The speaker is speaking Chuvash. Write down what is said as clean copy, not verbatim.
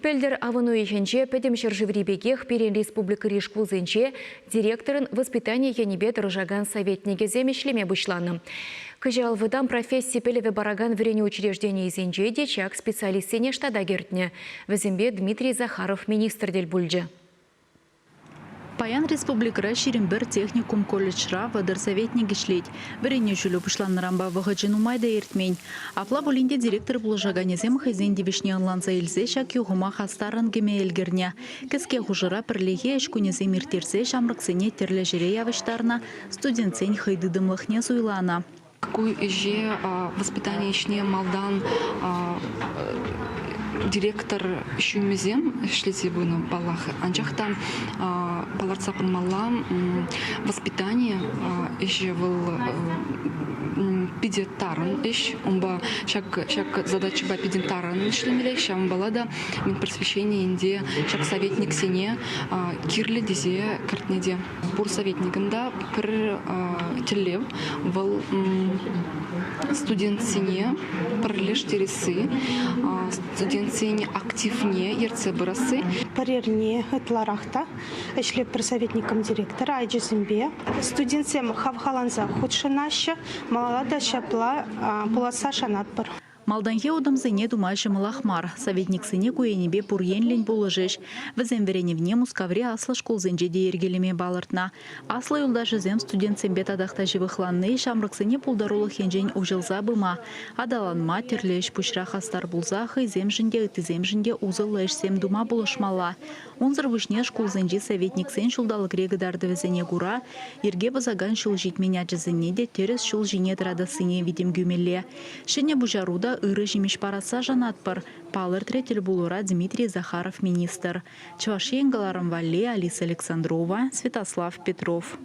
Пӗлтӗр авӑн уйӑхӗнче пӗтӗм ҫӗршыври пекех пирӗн республикӑри шкулсенче директорӑн воспитани енӗпе тӑрӑшакан советникӗсем ӗҫлеме пуҫланӑ. Кӑҫал вӑтам професси пӗлӗвӗ паракан вӗренӳ учрежденийӗсенче те ҫак специалистсене штата кӗртнӗ. Вӗсемпе Дмитрий Захаров министр тӗл пулчӗ. Паян республикӑра 21 техникум-колледжра 30 советник ӗҫлет. Вӗренӳ ҫулӗ пуҫланнӑранпа вӑхӑчӗ нумай та иртмен. Апла пулин те директор пулӑшаканӗсем хӑйсен тивӗҫне ӑнланса илсе ҫак юхӑма хастаррӑн кӗме ӗлкӗрнӗ. Кӗске хушӑра пӗрлехи ӗҫ кунӗсем ирттерсе ҫамрӑксене тӗрлӗ ҫӗре явӑҫтарнӑ, студентсен хӑйтытӑмлӑхне суйланӑ. Ку ӗҫе воспитани ӗҫне малтан директор ҫумӗсем ӗҫлесе пынӑ, паллах. Анчах та палӑртса хумалла, воспитани ӗҫӗ вӑл питӗ тарӑн ӗҫ. Унпа ҫак ҫак задачӑпа питӗ тарӑн ӗҫлемелле. Ҫавӑнпала та Минпросвещени ӗнтӗ ҫак советниксене кирлӗ тесе кӗртнӗ те. Пур советникӑн та пӗр тӗллев вӑл студентсене пӗрлештересси, студентсен активне ертсе пырасси. Пӗр эрне ытларах та ӗҫлетпӗр советником директора ачасемпе. Студентсем хавхаланса хутшӑнаҫҫӗ, малалла та ҫапла пуласса шанатпӑр. Малтанхи утӑмсене тума ҫӑмӑлах мар. Советниксене ку енӗпе пур енлӗн пулӑшӗҫ. Вӗсен вӗренӗвне Мускаври аслӑ шкулсенче те йӗркелеме палӑртнӑ. Аслӑ юлташӗсем студентсемпе татах та ҫывӑхланни ҫамрӑксене пултарулӑх енчен уҫӑлса пыма, аталанма, тӗрлӗ ӗҫ-пуҫра хастар пулса хӑйсемшӗн те, ыттисемшӗн те усӑллӑ ӗҫсем тума пулӑшмалла. Унсӑр пуҫне шкулсенчи советниксен ҫулталӑкри кӑтартӑвӗсене кура йӗрке пӑсакан ҫул ҫитмен ачасене те тӗрӗс ҫул ҫине тӑратассине витӗм кӳмелле. Ҫӗнӗ пуҫару та ырӑ ҫимӗҫ парасса шанатпӑр, палӑртрӗ тӗлпулура Дмитрий Захаров министр. Чӑваш Ен кӑларӑм валли Алиса Александрова, Святослав Петров.